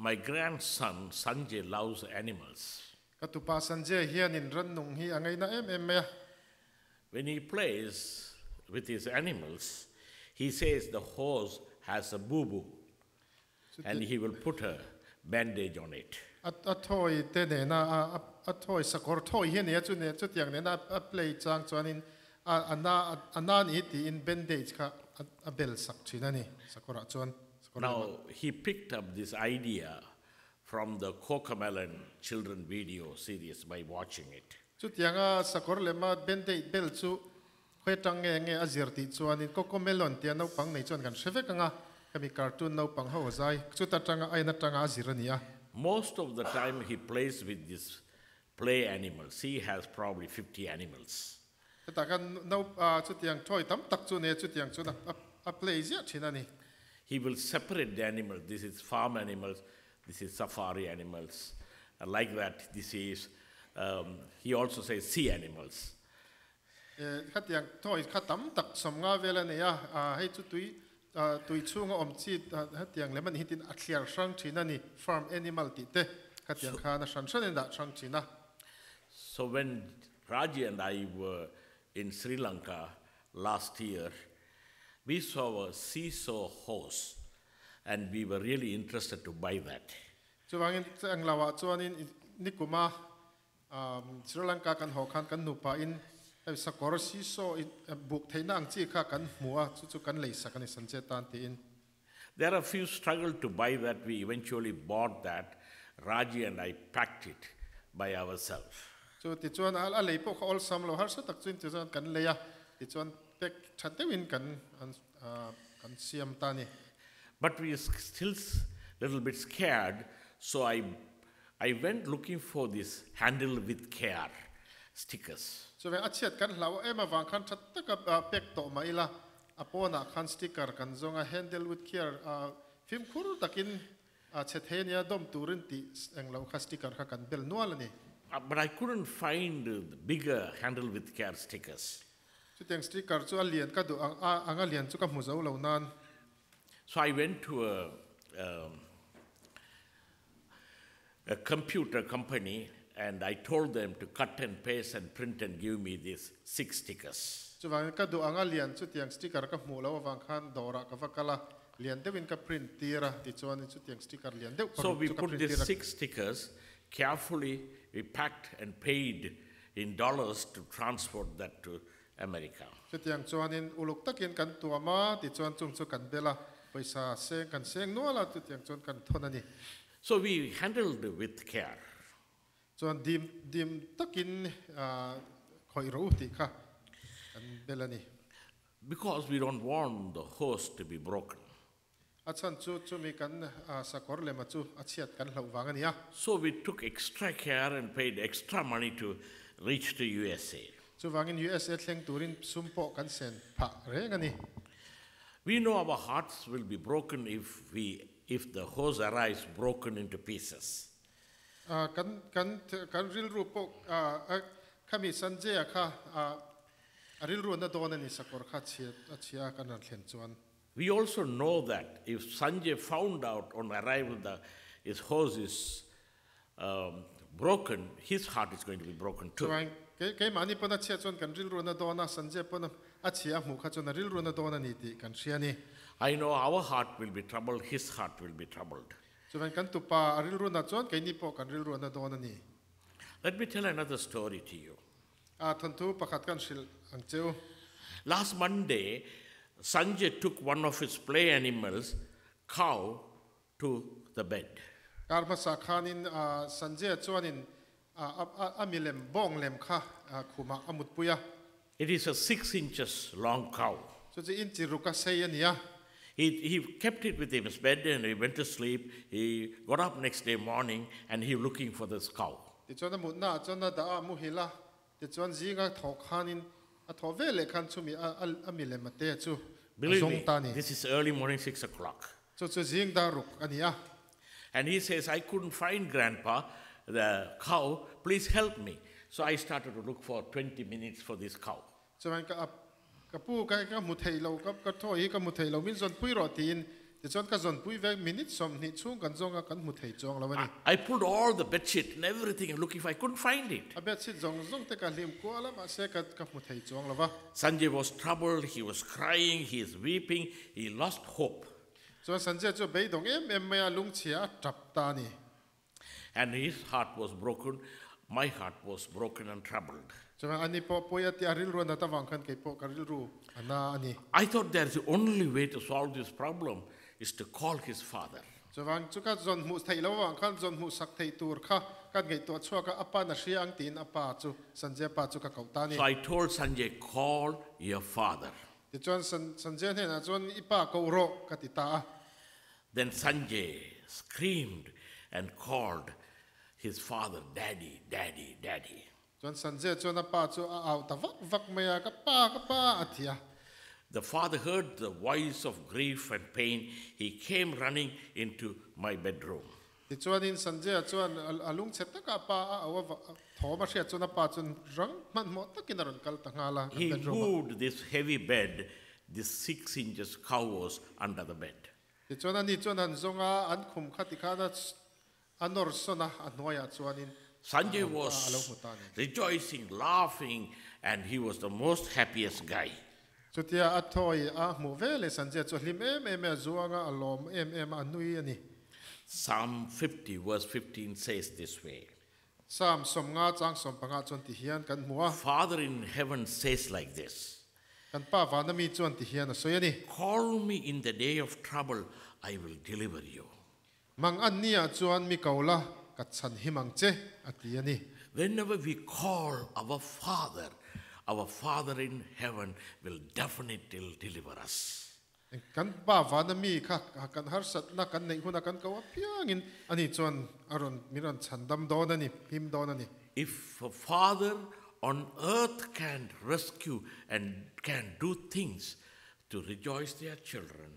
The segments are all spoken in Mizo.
My grandson Sanjay loves animals. Ka tupa Sanjay hianin rannung hi a ngaina em em mai a. When he plays with his animals, he says the horse has a boo-boo and he will put a bandage on it. A a thawi te nena a a thawi sakawr thawi hi a ni a, chu ne chutiang nena a play chang chuanin a a na a na ni tiin bandage kha a a bel sak thin a ni sakawrah chuan sakawr lemah. Now he picked up this idea from the Cocomelon children video series by watching it. Chutianga sakawr lema bandage bel chu khawi atang nge nge a zir tih chuanin Cocomelon tia naupang nei chuan kan hre vek ang a, hemi cartoon naupang ho a zai chuta atanga a en atanga a zir a ni a. Most of the time he plays with this play animals, he has probably 50 animals. Hetah khan nau chutiang thawi tam tak chu nei a, chutiang chuan a a play ziah thin a ni. He will separate the animals, this is farm animals, this is safari animals, like that this is, he also says sea animals. Khatiang thawi kha tam tak sawmnga vel a nei a, hei chu tui tui chhunga awm chi hetiang lem a nih hi tiin a thliar hrang thin a ni, farm animal tih te khatiang khan a hran hranin a dah hrang thin a. So when Raji and I were in Sri Lanka last year, we saw a seesaw horse and we were really interested to buy that. Chuvangin englo ah chuanin nikuma Sri Lanka kan haw khan kan nupa in hei sakawr seesaw buk theihna ang chi kha kan hmu a, chu chu kan lei sak a ni Sanjay tan tiin. There are few struggle to buy that, we eventually bought that, Raji and I packed it by ourselves. Chu tichuan a lei pawh kha awlsam lo harsa tak chuin tichuan kan lei a, tichuan pack tha deuhin kan kan siam ta a ni. But we still little bit scared, so I I went looking for this handle with care stickers. Chuvang a chhiat kan hlau em avang khan tha taka pack tawh mah ila, a pawnah khan sticker kan zawng a, handle with care fimkhur takin chhe thei ania dawm turin tih englo kha sticker kha kan bel nual a ni. But I couldn't find the bigger handle with care stickers. Chutiang sticker chu a lian ka duh ang a, ang a lian chu ka hmu zo lo nan. So I went to a a computer company and I told them to cut and paste and print and give me these six stickers. Chuvangin ka duh ang a lian chutiang sticker ka hmuh loh avang khan dawrah ka va kal a, lian deuhin ka print tir a, tichuan chutiang sticker lian deuh So paruk we chu ka put print these tir a. six stickers carefully, we packed and paid in dollars to transport that to America. Chutiang chuanin uluk takin kan tuam a, tichuan chung chu kan bel a, pawisa seng kan seng nual a, chutiang chuan kan thawn a ni. So we handled with care. Chuan dim dim takin khawih rawh u tih kha kan bel a ni. Because we don't want the horse to be broken. A chhan chu chumi kan sakawr lema chu a chhiat kan hlauh vang a ni a. So we took extra care and paid extra money to reach to USA. Chuvangin USA thleng turin sum pawh kan sen phah reng a ni. We know our hearts will be broken if we if the horse arrives broken into pieces. Kan kan kan rilru pawh khami Sanjay-a kha a rilru na dawn a ni sakawr kha chhia a chhia kan rawn thlen chuan. We also know that if Sanjay found out on arrival the his horse is um, broken, his heart is going to be broken too. Chuan kei keimahni pawn a chhia chuan kan rilru na dawn a, Sanjay pawn a chhia a hmuh kha chuan a rilru na dawn a ni tih kan hria a ni. I know our heart will be troubled, his heart will be troubled. Chuan kan tupa a rilru na chuan keini pawh kan rilru na dawn a ni. Let me tell another story to you. A thawnthu pakhat kan hrilh ang cheu. Last Monday, Sanjay took one of his play animals, cow, to the bed. Kar hmasa khanin Sanjay chuanin a milem bawng lem kha khumah a mutpui a. It is a 6 inches long cow. Chu chu inchi ruk a sei a ni a. He, he kept it with him his bed and he went to sleep. He got up next day morning and he looking for this cow. Tichuan a mutna ah chuan a dah a muhil a, tichuan zinga thawh khanin a thawh ve leh khan chumi a milem a te chu a Believe zawng me, ta a ni. this is early morning, 6 o'clock. Chu chu zing dar ruk a ni a. And he says, I couldn't find grandpa, the cow, please help me. So I started to look for 20 minutes for this cow. Chuan ka ka pu ka ka hmu thei lo, ka ka thaw hi ka hmu thei lo, min zawn pui rawh tiin Tichuan ka zawnpui vek minute 20 chhung kan zawnga kan hmu thei chuang lo a ni. I pulled all the bedsheet and everything and look if I couldn't find it. A bedsheet zawng zawng te ka hlim kual a, mahse ka ka hmu thei chuang lo va. Sanjay was troubled, he was crying, he is weeping, he lost hope. Chuan Sanjay chu a beidawng em em mai a, lungchhia a tap ta a ni. And his heart was broken, my heart was broken and troubled. Chuan ani pawh pawi a tih a rilru a nat avang khan kei pawh ka rilru a na a ni. I thought there is the only way to solve this problem is to call his father. Chuvang chu ka zawn hmuh theih lo avang khan zawn hmuh sak theih tur kha kan ngaihtuah chhuak a, a pa na hria ang tiin a pa chu, Sanjay pa chu ka koh ta a ni. So I told Sanjay, call your father. Tichuan Sanjay hnenah chuan i pa koh rawh ka ti ta a. Then Sanjay screamed and called his father, Daddy, Daddy, Daddy. Chuan Sanjay chuan a pa chu a au ta vak vak mai a, Ka pa, ka pa, a ti a. The father heard the voice of grief and pain, he came running into my bedroom. Tichuanin Sanjay-a chuan a lungchhe taka a pa a au a thawm a hriat chuan a pa chuan rang hmanhmawh takin a rawn kal ta nghal a kan He bedroom-ah. moved this heavy bed, this 6 inches covers under the bed. Tichuan ani chuan han zawng a, an khum kha tikhan a a nawr sawn a, a hnuaiah chuanin Sanjay a lo was hmu ta a ni. rejoicing, laughing, and he was the most happiest guy. Chutia a thawi a hmuh ve leh Sanjay chu a hlim em em a, a zuang a, a lawm em em a, a nui a ni. Psalm 50 verse 15 says this way. Psalm 50 chang 15 chuan ti hian kan hmu a. Father in heaven says like this. Kan Pa vana mi chuan ti hian a sawi a ni. Call me in the day of trouble, I will deliver you. Mang an ni ah chuan mi ko la, ka chhan him ang che, a ti a ni. Whenever we call our Father, our Father in heaven will definitely deliver us. Kan Pa vana mi kha kan harsatna kan neih huna kan ko apiangin ani chuan a rawn min rawn chhan dam dawn a ni, him dawn a ni. If a father on earth can rescue and can do things to rejoice their children,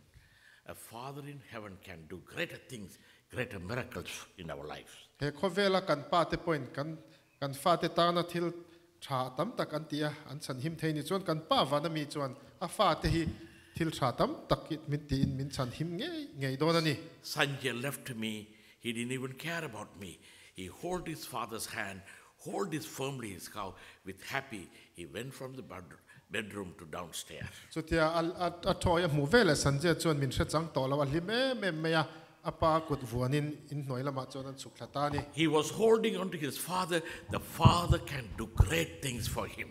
a father in heaven can do greater things, greater miracles in our lives. He khawvela kan pa te pawhin kan kan fate tana thil tha tam tak an ti a, an chhan him thei ni chuan kan pa vana mi chuan a fate hi thil tha tam tak min tiin min chhan him ngei ngei dawn a ni. Sanjay left me, he didn't even care about me. He hold his father's hand, hold his firmly his cow with happy. He went from the bedroom to downstairs. Chutia a thawi a hmuh veleh Sanjay chuan min hre chang tawh lo, a hlim em em mai a, a pa kut vuanin inhnuai lamah chuan an chhuk thla ta a ni. He was holding onto his father, the father can do great things for him.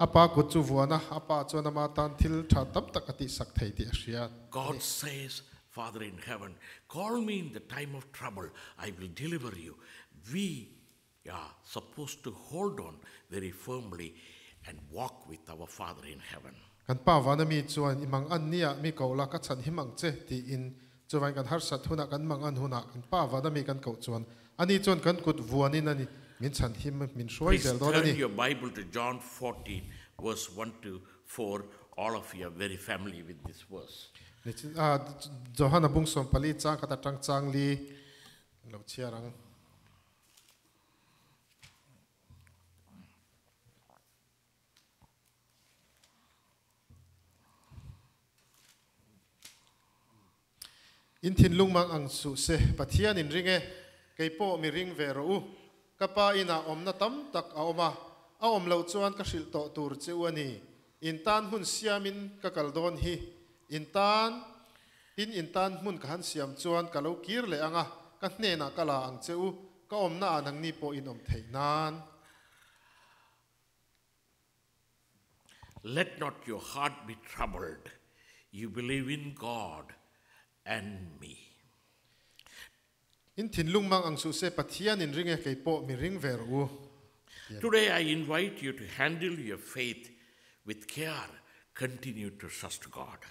A pa kut chu vuan a, a pa chuan ama tan thil tha tam tak a tihsak thei tih a hria a ni. God says, Father in heaven, call me in the time of trouble, I will deliver you. We are supposed to hold on very firmly and walk with our Father in heaven. Kan Pa vana mi chuan i mang an nia mi ko la ka chhan him ang che tiin chuvain kan harsat hunah kan mang an hunah kan Pa vana mi kan koh chuan ani chuan kan kut vuanin ani min chhan him min hruai Please zel dawn a turn ni. your Bible to John 14 verse 1 to 4. All of you are very familiar with this verse. Johana bung 14 chang khat atang chang li lo chhiar ang. In thinlung mang ang suh se, Pathian in ring e, kei pawh mi ring ve rawh u. Ka pa inah awmna tam tak a awm a, a awm loh chuan ka hrilh tawh tur che u a ni. In tan hmun siamin ka kal dawn hi. In tan, tin in tan hmun ka han siam chuan ka lo kir leh ang a, ka hnenah ka la ang che u, ka awmna ah nangni pawh in awm theih nan. Let not your heart be troubled, you believe in God and me. In thinlung mang ang suh se, Pathian in ring e, kei pawh mi ring ve rawh u, ti a ni. Today I invite you to handle your faith with care, continue to trust God.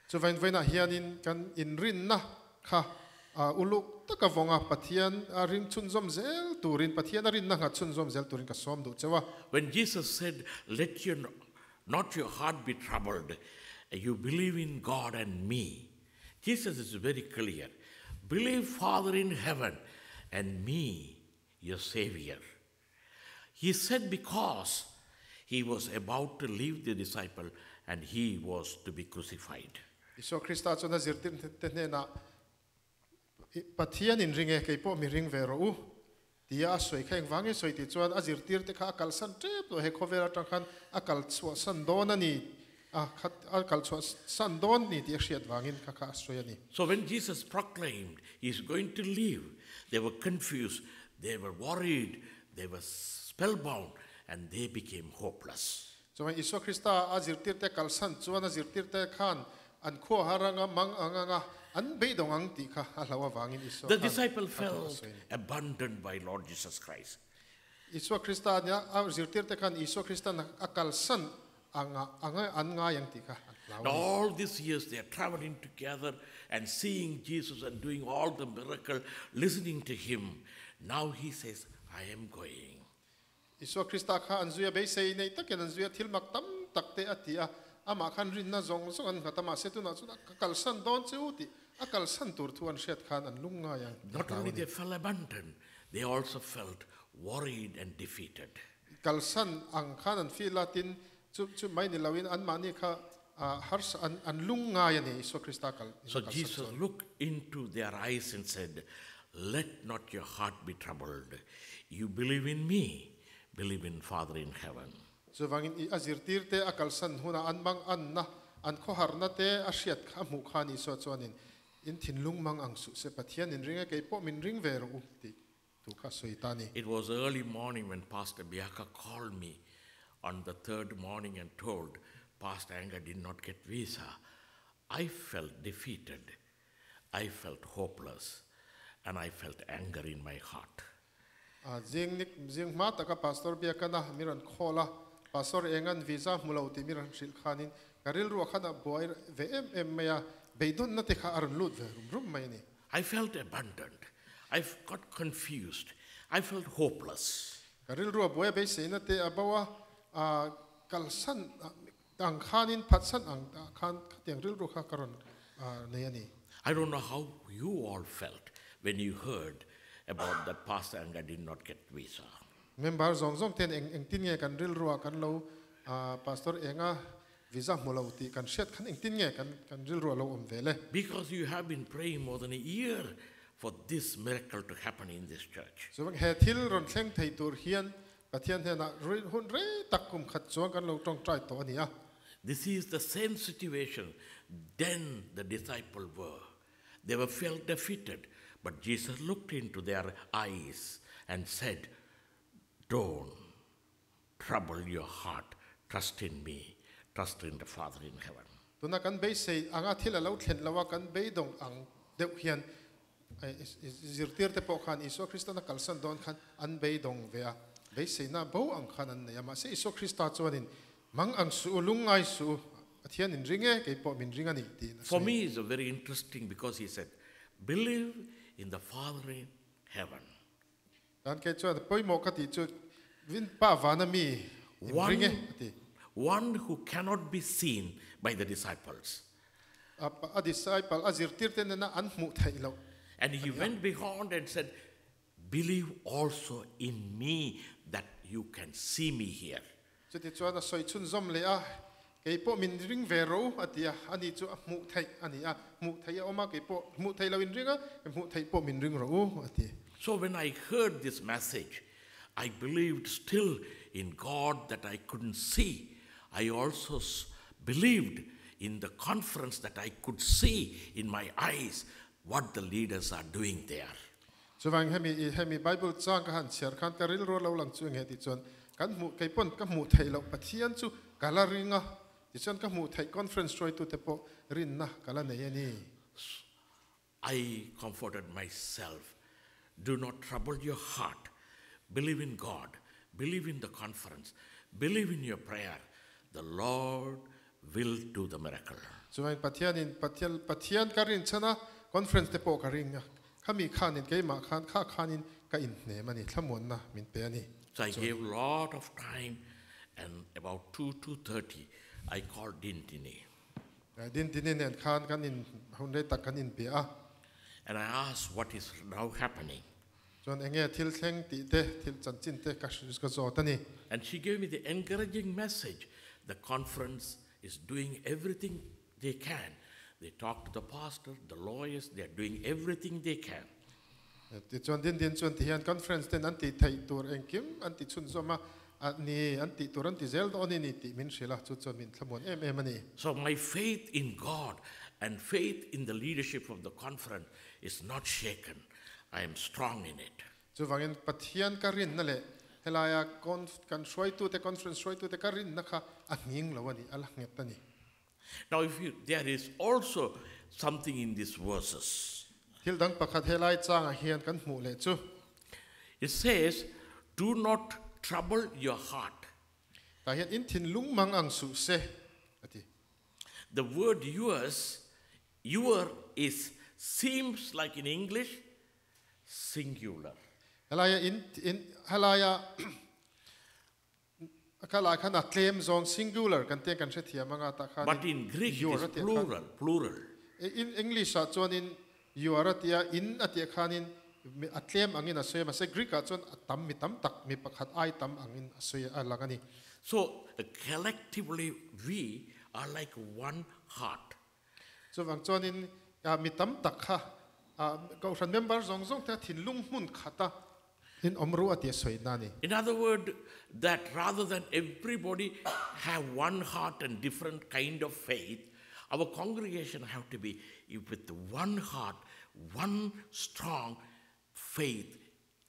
Chuvain vawiinah hianin kan inrinna kha uluk taka vawnga Pathian a ring chhunzawm zel turin, Pathian a rinna nghat chhunzawm zel turin ka sawm duh cheu a. When Jesus said, Let your not your heart be troubled, you believe in God and me. Jesus is very clear. Believe Father in heaven and me, your Savior. He said because he was about to leave the disciple and he was to be crucified. Isua Krista chuan a zirtirte hnenah, Pathian in ring e, kei pawh mi ring ve rawh u, tia a sawi kha engvang nge sawi tih chuan a zirtirte kha a kalsan tep tawh, he khawvel atang khan a kal chhuahsan dawn a ni, a khat a kal chhuahsan dawn ni tih a hriat vangin kha kha a sawi a ni. So when Jesus proclaimed he is going to leave, they were confused, they were worried, they were spellbound and they became hopeless. Chuan Isua Krista a zirtirte kalsan chuan a zirtirte khan an khua har anga mang ang anga an beidawng ang tih kha a hlauh avangin Isua The khan disciple a thu a felt sawi a ni. abandoned by Lord Jesus Christ. Isua Krista nia a zirtirte khan Isua Kristan a kalsan anga anga an ngai ang tih kha an hlau And a ni. all these years they are traveling together and seeing Jesus and doing all the miracle, listening to him. Now he says, I am going. Isua Krista kha an zui a, beisei nei takin an zui a, thil mak tam tak te a ti a, amah khan rinna zawng zawng an nghat a, mahse tunah chuan a kalsan dawn che u tih a kalsan tur thu an hriat khan an lung ngai ang tih a Not hlau a only ni. they felt abandoned, they also felt worried and defeated. Kalsan ang khan an feel a, tin chu chu mai ni loin anmahni kha harsa an an lung ngai a ni Isua Krista kal So kalsan Jesus chuan. looked into their eyes and said, Let not your heart be troubled. You believe in me, believe in Father in heaven. Chuvangin i a zirtirte a kalsan hunah an mang anna, an khawharna te a hriat kha a hmuh khan Isua chuanin, In thinlung mang ang suh se, Pathian in ring e, kei pawh min ring ve rawh u tih thu kha a sawi ta a ni. It was early morning when Pastor Biaka called me on the third morning and told Pastor Enga did not get visa. I felt defeated. I felt hopeless. And I felt anger in my heart. A zing nik zing hma taka Pastor Biakana mi rawn call a, Pastor Engan visa hmu lo tih mi rawn hrilh khanin ka rilru a khan a buai ve em em mai a, beidawnna te kha a rawn lut ve rum rum mai a ni. I felt abandoned. I got confused. I felt hopeless. Ka rilru a buai a beiseina te a bo a, a kalsan ang khanin phatsan ang khan khatiang rilru kha ka rawn nei a ni. I don't know how you all felt when you heard about that Pastor Enga did not get visa. Member zawng zawng ten eng engtin nge kan rilrua kan lo Pastor Enga visa hmu lo tih kan hriat khan engtin nge kan kan rilrua lo awm ve le. Because you have been praying more than a year for this miracle to happen in this church. Chuvang he thil rawn thleng thei tur hian Pathian hnenah hun rei tak kum khat chuang kan lo tawngtai tawh a ni a. This is the same situation then the disciple were. They were felt defeated, but Jesus looked into their eyes and said, Don't trouble your heart. Trust in me. Trust in the Father in heaven. Tuna kan beisei anga thil a lo thlen lo a, kan beidawng ang deuh hian zirtir te pawh khan Isua Krista na kalsan dawn khan an beidawng ve a, beiseina bo ang khan an nei a. Mahse Isua Krista chuanin mang ang suh u, lung ngai suh u, Pathian in ring e, kei pawh min ring a ni tiin a For sawi. me it's very interesting because he said, Believe in the Father in heaven. Tan kei chuan pawimawh ka tih chu vin pa vana mi in ring e a ti. One who cannot be seen by the disciples. A a disciple a zirtir te nena an hmuh theih loh. And he went beyond and said, Believe also in me that you can see me here. Chuti chuan a sawi chhunzawm leh a, Kei pawh min ring ve ro a ti a, ani chu a hmuh theih a ni a, hmuh theih a awm a, kei pawh hmuh theih lo in ring a, hmuh theih pawh min ring rawh u a ti. So when I heard this message, I believed still in God that I couldn't see. I also believed in the conference that I could see in my eyes what the leaders are doing there. Chuvang hemi i hemi Bible chang ka han chhiar khan ka rilru lo lang chu eng he tih chuan kan hmuh kei pawn ka hmuh theih loh Pathian chu ka la ring a, tichuan ka hmuh theih conference hruaitute pawh rinna ka la nei a ni. I comforted myself, do not trouble your heart, believe in God, believe in the conference, believe in your prayer, the Lord will do the miracle. Chuvangin Pathianin Pathian Pathian ka rin chhan a, conference te pawh ka ring a, khami khanin keimah khan kha khanin ka inhnem a ni, thlamuanna min pe a ni. So I gave a lot of time and about 2, 2:30 I called Dintini. Dintini nen khan kan in hun rei tak kan inbia a. And I asked what is now happening. Chuan enge thil thleng tih te, thil chanchin te ka ka zawt a ni. And she gave me the encouraging message, the conference is doing everything they can. They talk to the pastor, the lawyers, they are doing everything they can. Ti chuan din din chuan ti hian conference ten an ti thei tur engkim an ti chhun zawm a, a ni an ti tur an ti zel dawn a ni tih min hrilh a, chu chuan min thlamuan em em a ni. So my faith in God and faith in the leadership of the conference is not shaken. I am strong in it. Chuvangin Pathian ka rinna leh helaia kan hruaitute, conference hruaitute ka rinna kha a nghing lo a ni, a la nghet a ni. Now if you, there is also something in these verses. Thil dang pakhat helai changah hian kan hmuh leh chu. It says, do not trouble your heart. Tah hian in thinlung mang ang suh se, a ti. The word yours, your is seems like in English singular. Helaia in, in, helaia a kal ah khan a tlem zawng singular kan tia kan hrethiam anga tah khan But in Greek it your is a tih khan plural, plural. In English ah chuanin your a tia in a tih khanin a tlem angin a sawi a, mahse Greek ah chuan a tam mi tam tak mi pakhat ai tam angin a sawi a lang a ni. So collectively we are like one heart. Chuvang chuanin mi tam tak kha Kohhran member zawng zawng te thinlung hmun khata in awm ru a tih a sawi na a ni. In other words, that rather than everybody have one heart and different kind of faith, our congregation have to be with one heart, one strong faith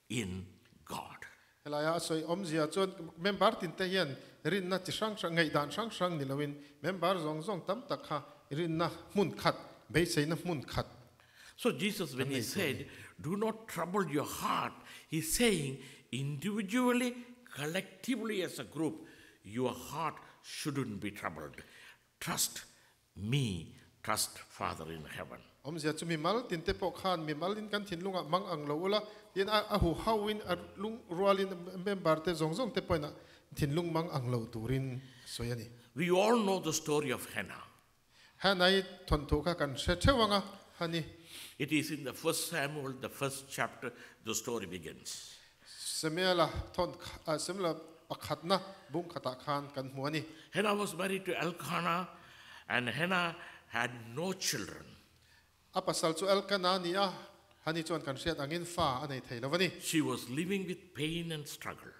in God. Helaia a sawi awmzia chuan member tin te hian rinna chi hrang hrang, ngaihdan hrang hrang ni loin member zawng zawng tam tak kha rinna hmun khat, beiseina hmun khat So Jesus, when kan he nei tur a ni. said, do not trouble your heart, he's saying individually, collectively as a group, your heart shouldn't be troubled. Trust me, trust Father in heaven. Awmzia chu mimal tin te pawh khan mimalin kan thinlungah mang ang lo ula, tin a hu hauin a lung rualin member te zawng zawng te pawhin a thinlung mang ang lo turin a sawi a ni. We all know the story of Hannah. Hannah-i thawnthu kha kan hre theuh ang a, Hani. It is in the first Samuel, the first chapter, the story begins. Samuel-a thawn Samuel-a pakhatna bung khatah khan kan hmu a ni. Hannah was married to Elkanah and Hannah had no children. A pasal chu Elkanah a ni a, Hani chuan kan hriat angin fa a nei thei lo a ni. She was living with pain and struggle.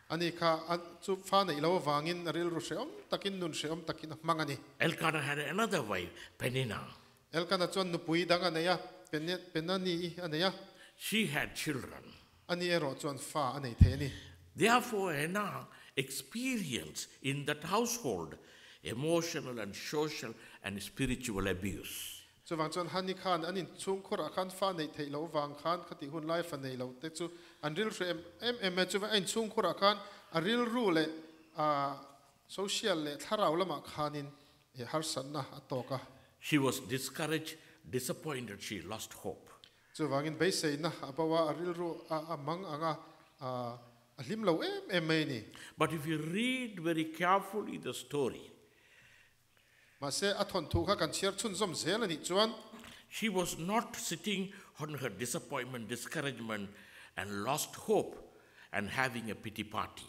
Ani kha a chu fa neih lo avangin rilru hrehawm takin, nun hrehawm takin a hmang a ni. Elkanah had another wife, Peninnah. Elkanah chuan nupui dang a nei a, Penani a nei a. She had children. Ani erawh chuan fa a nei thei a ni. Therefore, Hannah experienced in that household emotional and social and spiritual abuse. Chuvang chuan Hani khan an inchhungkhurah khan fa neih theih loh vang khan khatih hun lai fa nei lo te chu an rilru em em em e. Chuvang a inchhungkhurah khan a rilru leh a social leh thlarau lamah khanin harsatna a tawk a. She was discouraged, disappointed, she lost hope. Chuvangin beiseina a bo a, a rilru a mang ang a, a hlim lo em em mai a ni. But if you read very carefully the story, Mahse, a thawnthu kha kan chhiar chhunzawm zel a nih chuan. She was not sitting on her disappointment, discouragement and lost hope and having a pity party.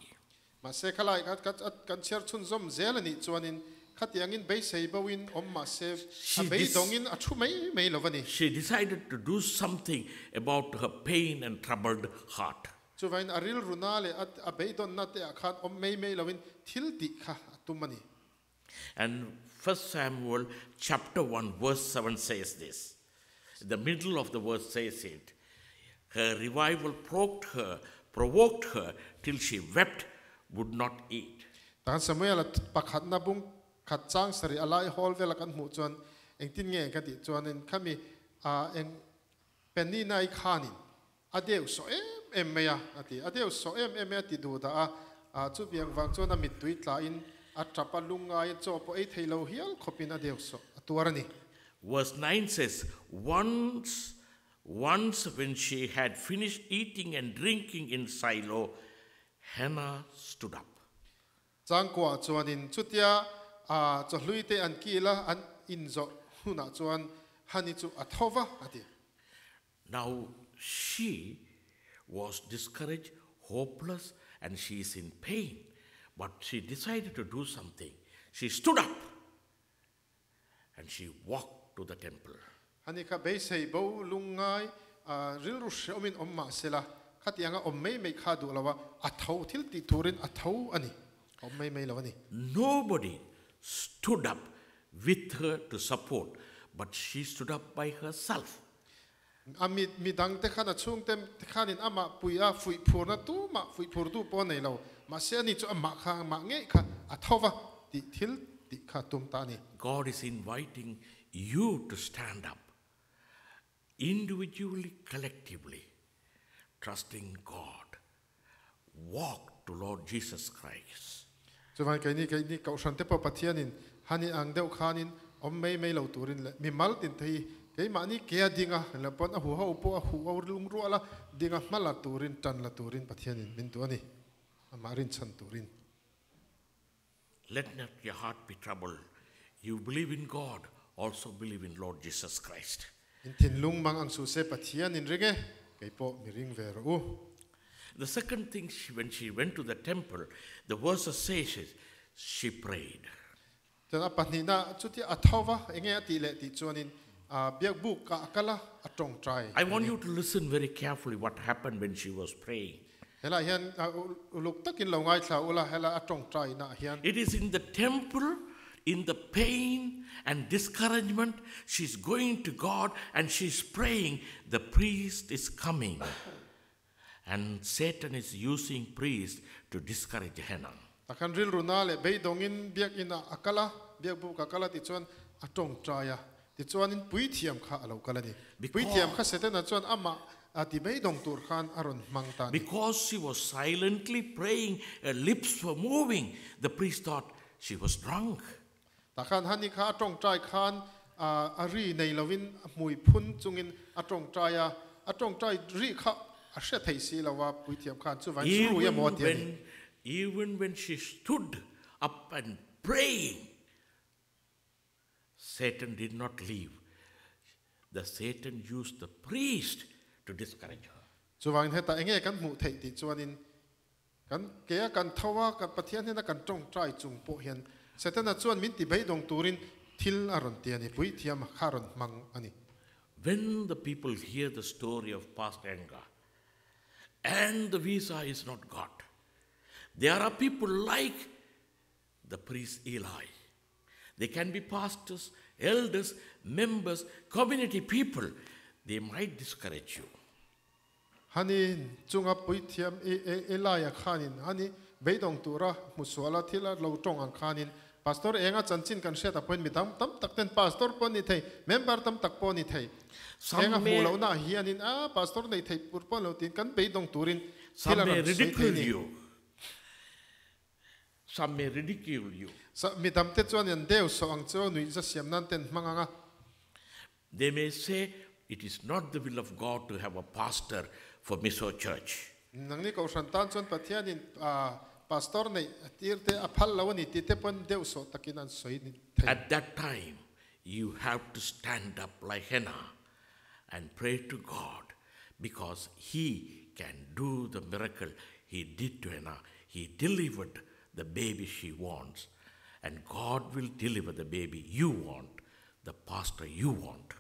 Mahse, khalai kan chhiar chhunzawm zel a nih chuanin khatiangin beisei boin awm mahse a She beidawngin a thu mai mai lo a ni. She decided to do something about her pain and troubled heart. Chuvain a rilruna leh a beidawnna te ah khan awm mai mai loin thil tih kha a tum a ni. And 1 Samuel chapter 1 verse 7 says this. The middle of the verse says it. Her revival provoked her, provoked her till she wept, would not eat. Tahan Samuel-a pakhatna bung khat chang sarih a lai hawl vela kan hmuh chuan engtin nge ka tih chuanin khami eng Penina-i khanin a deuh sawh em em mai a, a ti. A deuh sawh em em mai a ti duh dah a, chubiang vang chuan a mittui tlain a tap a lungngai a chaw pawh ei thei lo hial khawpin a deuh sawh a tuar a ni. Verse 9 says, Once, once when she had finished eating and drinking in Silo, Hannah stood up. Changkua chuanin chutia a chawhlui te an kil a, an inzawh hunah chuan Hani chu a tho va a ti. Now she was discouraged, hopeless, and she is in pain. But she decided to do something. She stood up and she walked to the temple. Hani kha beisei bo lungngai rilru hreawmin awm mah sela khatianga awm mai mai kha duh lova a tho thil tih turin a tho ani awm mai mai lo ani. Nobody stood up with her to support, but she stood up by herself. A mi mi dang te khan a chhung te khanin ama puia fui phurna tu ma fui phur tu pawh nei lo mahse ani chu amah kha mah ngei kha a thova ti thil ti kha tum ta ani. God is inviting you to stand up individually, collectively, trusting God. Walk to Lord Jesus Christ. Chuan keini keini kohhran te pawh Pathianin hani ang deuh khanin awm mai mai lo turin leh mi mal tin thei keimahni ke a dinga la pawn a hu ho pawh a hu ho lungrual a dinga hma la turin tan la turin Pathianin min duh ani amah rinchhan turin. Let not your heart be troubled. You believe in God, also believe in Lord Jesus Christ. In thinlung mang ang su se Pathianin ring e keipawh mi ring ve rawh u. The second thing, when she went to the temple, the verse says she prayed. Chuan a pahnihna chuti a thova enge a tih leh tih chuanin biak buk ka a kal a a tawngtai I want ani. you to listen very carefully what happened when she was praying. Helai hian uluk takin lo ngaithla ula hela a tawngtai na hian. It is in the temple, in the pain and discouragement, she's going to God and she's praying. The priest is coming. And Satan is using priest to discourage Hannah. Takhan rilru na leh beidawngin biak ina a kal a, biak buk a kal a ti chuan a tawngtai a. Ti chuanin puithiam kha a lo kal ani. Puithiam kha Satana chuan amah a ti beidawng tur khan a rawn hmang ta ani. Because she was silently praying, her lips were moving, the priest thought she was drunk. Takhan hani kha a tawngtai khan a ri nei lovin a hmui phun chungin a tawngtai a, a tawngtai ri kha a hre thei si lova puithiam khan chu vain chu ru emaw ti ani. Even when she stood up and praying, Satan did not leave. The Satan used the priest to discourage her. Chuwangin heta enge kan hmuh theih tih chuanin kan ke a kan thoa kan Pathian hian a kan tawngtai chung pawh hian Satana chuan min ti beidawng turin thil a rawn ti ani, puithiam kha rawn hmang ani. When the people hear the story of Pastor Enga and the visa is not got, there are people like the priest Eli. They can be pastors, elders, members, community people. They might discourage you. Hani chunga puithiam Eli a khanin hani beidawng tura hmusuala thil a lo tawng ang khanin pastor enga chanchin kan hriat a pawhin mi tam tam tak ten pastor pawh ni thei member tam tak pawh ni thei Some enga may hmuh lo na hianin a pastor nei thei pur pawh lo tin kan beidawng turin Some thil a may rawn sawi thei ridicule ni. you. Some may ridicule you. Sa mi tam te chuan an deu so ang chu nui za siam nan ten hmang anga. They may say it is not the will of God to have a pastor for Mizo Church. Nangni ko hran tan chuan Pathianin pastor nei tir te a phal lo ani ti te pon deu so takin an soi ni thei. At that time, you have to stand up like Hannah and pray to God, because He can do the miracle He did to Hannah. He delivered the baby she wants, and God will deliver the baby you want, the pastor you want.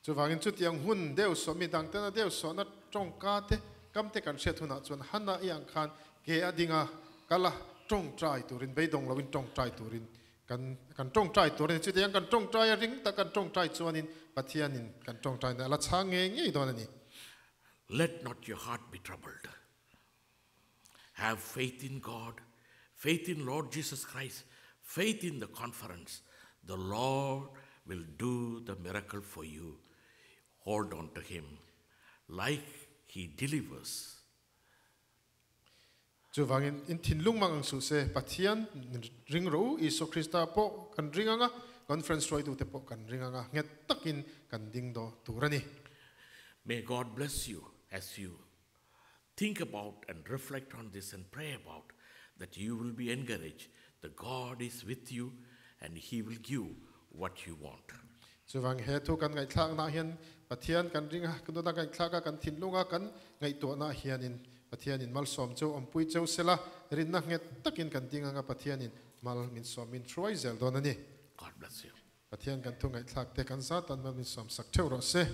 Chuwangin chu tiang hun deu so mi dang te na deu so na tong ka te kam te kan hriat hunah chuan Hannah i ang khan ke a dinga kala tong trai turin beidawng lovin tong trai turin kan kan tong trai turin chu tiang kan tong trai a ring ta kan tong trai chuanin Pathianin kan tong trai na la chhang nge ngei dawn ani. Let not your heart be troubled. Have faith in God, faith in Lord Jesus Christ, faith in the conference. The Lord will do the miracle for you. Hold on to Him like He delivers. Chuwangin in thinlung mang ang su se Pathian ring ro Isu Krista po kan ringanga conference roi tu te po kan ringanga nget takin kan ding do turani. May God bless you as you think about and reflect on this and pray about that you will be encouraged. The God is with you and He will give what you want. Chuwang he thu kan ngai thlak na hian Pathian kan ringa kan na ngai thlaka kan thinlunga kan ngai to na hian in Pathian in mal som cheu ampui cheu sela rin na nget takin kan dinga nga Pathian in mal min som min thruai zel don ani. God bless you. Pathian kan thu ngaihthlak te kan zatan mal min sawm sak theuh rawh se.